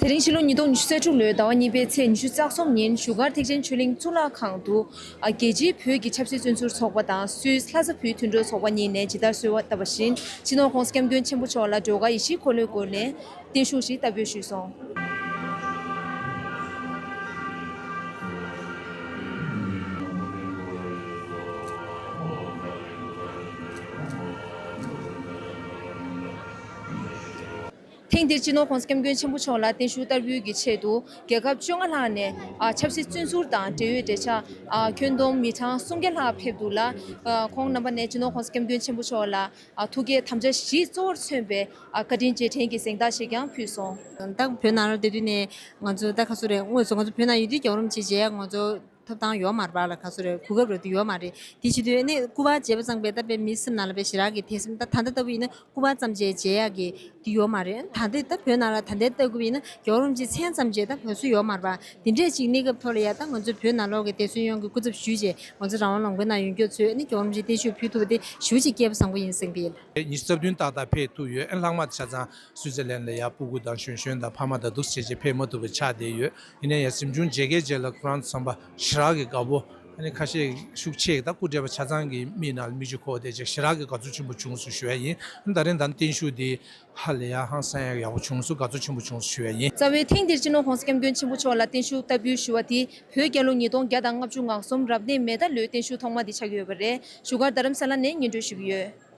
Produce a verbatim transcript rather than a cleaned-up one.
དེ་རིང་ཕྱི་ལོ་ཉིས་སྟོང་ཉི་ཤུ་རྩ་དྲུག་ལོའི་ཟླ་བ་གཉིས་པའི་ཚེས་ཉི་ཤུ་རྩ་གསུམ་ཉིན་བཞུགས་སྒར་ཐེག་ཆེན་ཆོས་གླིང་གཙུག་ལག་ཁང་དུ། ཨ། རྒྱལ་སྤྱིའི་བོད་ཀྱི་ཆབ་སྲིད་བཙོན་ཟུར་ཚོགས་པ་དང་སུད་སི་ལྷ་ས་བོད་མཐུན་གྲོས་ཚོགས་པ་གཉིས་ནས་ཇི་ལྟར་གསོལ་བ་བཏབ་པ་བཞིན། སྤྱི་ནོར་༸གོང་ས་༸སྐྱབས་མགོན་ཆེན་པོ་མཆོག་ལ་སྒྲོལ་དཀར་ཡེ་ཤེས་འཁོར་ལོའི་སྒོ་ནས་བརྟན་བཞུགས་ཤིག་བསྟར་འབུལ་ཞུས་སོང་། ཐེངས་འདིར་སྤྱི་ནོར་༸གོང་ས་༸སྐྱབས་མགོན་ཆེན་པོ་མཆོག་ལ་བརྟན་བཞུགས་བསྟར་འབུལ་གྱི་ཆེད་དུ། རྒྱལ་ཁབ་བཅོ་ལྔ་ལྷག་ནས། ཨ། ཆབ་སྲིད་བཙོན་ཟུར་དང་འབྲེལ་ཡོད་འབྲེལ་ཆགས། ཨ། ཁྱོན་བསྡོམས་མི་གྲངས་སུམ་བརྒྱ་ལྷག་ཕེབས་འདུག་ལ། ཨ། ཁོང་རྣམ་པ་ནས་སྤྱི་ནོར་༸གོང་ས་༸སྐྱབས་མགོན་ཆེན་པོ་མཆོག་ལ། ཨ། ཐུགས་བསྐྱེད་དམ་བཅའ་བཞི་གཙོ་བོར་མཚོན་པའི། ཨ། བཀའ་དྲིན་རྗེས་དྲན་གྱི་གཟེངས་རྟགས་ཤིག་ཀྱང་ཕུལ་སོང་། ད་བོད་ནང་ལ་བསྡད་དུས་ནས་ང་ཚོ་ད་ག་ཚོད་རེད། དངོས་སུ་ང་ཚོ་བོད་ནང་ཡོད་དུས་རྒྱལ་བ་རིན་པོ་ཆེ་མཇལ་ཡག་ང་ཚོ་ཐོབ་ཐང་ཡོད་མ་རེད་པ་ལ། ག་ཚོད་རེད། གོ་སྐབས་རེད་འདུག་ཡོད་མ་རེད། དེ་བྱེད་དུས་ནས་སྐུ་པར་མཇལ་བ་ཙམ་པས་ད་དཔེ་མི་སེམས་ནང་ལ་དཔེ་ཞེ་དྲག་གི་དད་སེམས། ད་ད་ལྟ་ལྟ་བུ་ཡིན་ན་སྐུ་པར་ཙམ་མཇལ་མཇལ་ཡག་གི་དེ་ཡོད་མ་རེད། ད་ལྟ་ད་བོད་ནང་ལ་ད་ལྟའི་ལྟ་དགོས་ཡིན་ན་རྒྱལ་བ་རིན་པོ་ཆེ་མཚན་ཙམ་མཇལ་ད་བོད་སུ་ཡོད་མ་རེད་པ། དེ་འདྲས་ཅིག་གནས་སྐབས་ཐོག་ལ་ཡ་ད་ང་ཚོ་བོད་ནང་ལོགས་ཀྱི་བདེ་སྲུང་ཡོངས་ཀྱི་སྐུ་ཚབ་ཞུས་བྱས་ང་ཚོ་རང་དབང་ལུང་པའི་ནང་ཡོད་མཁན་ཚོས་ནི་རྒྱལ་བ་རིན་པོ་ཆེ་བརྟན་བཞུགས་ཕུལ་ཐུབ་པ་དེ་ཞེ་པོ་ཅིག་སྐལ་པ་བཟང་པོ་ཡིན་བསམ་གྱི་ཡིན། ཉི་ཤུ་རྩ་བདུན་ཏག་ཏག་ཕེབས་ཐུབ་ཡོད། ཨ། ལྷག་མ་དེ་ཆ་ཚང་སུའི་ཙེར་ལན་ལ་ཡ་སྤུ་གུ་དང་གཞོན་གཞོན་དང་ཕ་མ་དང་འདུག་སེ་བྱས་བྱས་ཕེབས་མ་ཐུབ་པ་ཆགས་བསྡད་ཡོད། ཡིན་ན་ཡང་གཟིམ་ཆུང་མཇལ་སྐད་རྗེས་ལ་ཁོ་རང་ཚོ་བསམ་པ་ཞེ་དྲག་གི་དགའ་པོ། ཨ་ནི་ཁ་ཤས་ཤུགས་ཆེ་ད་སྐུ་བགྲེས་པ་ཆ་ཚང་གི་མིག་ནང་ལ་མིག་ཆུ་འཁོར་བསྡད་ཅིག་ཞེ་དྲག་གི་དགའ་ཚོར་ཆེན་པོ་བྱུང་སོང་ཞུ་ཡ་ཡིན། ཨ་ནི་ད་རིང་ད་བརྟན་བཞུགས་འདི་ཧ་ལས་ཡ་ཧང་སང་ཡ་ཡག་པོ་བྱུང་སོང་། དགའ་ཚོར་ཆེན་པོ་བྱུང་སོང་ཞུ་ཡ་ཡིན། རྩ་བའི་ཐེངས་འདིར་སྤྱི་ནོར་༸གོང་ས་༸སྐྱབས་མགོན་ཆེན་པོ་མཆོག་ལ་བརྟན་བཞུགས་བསྟར་འབུལ་ཞུ་བ་དེ་བོད་རྒྱལ་ལོ་ཉིས་སྟོང་བརྒྱ་དང་ལྔ་བཅུ་ང་གསུམ་རབ་གནས་མེ་ཟླ་ལོའི་བརྟན་བཞུགས་ཐོག་མ་དེ་ཆགས་ཀྱི་ཡོད་པ་རེད། བཞུགས་སྒར་རྡ་རམ་ས་ལ་ནས་སྙན་སྒྲོན་ཞུ་གི་ཡོད།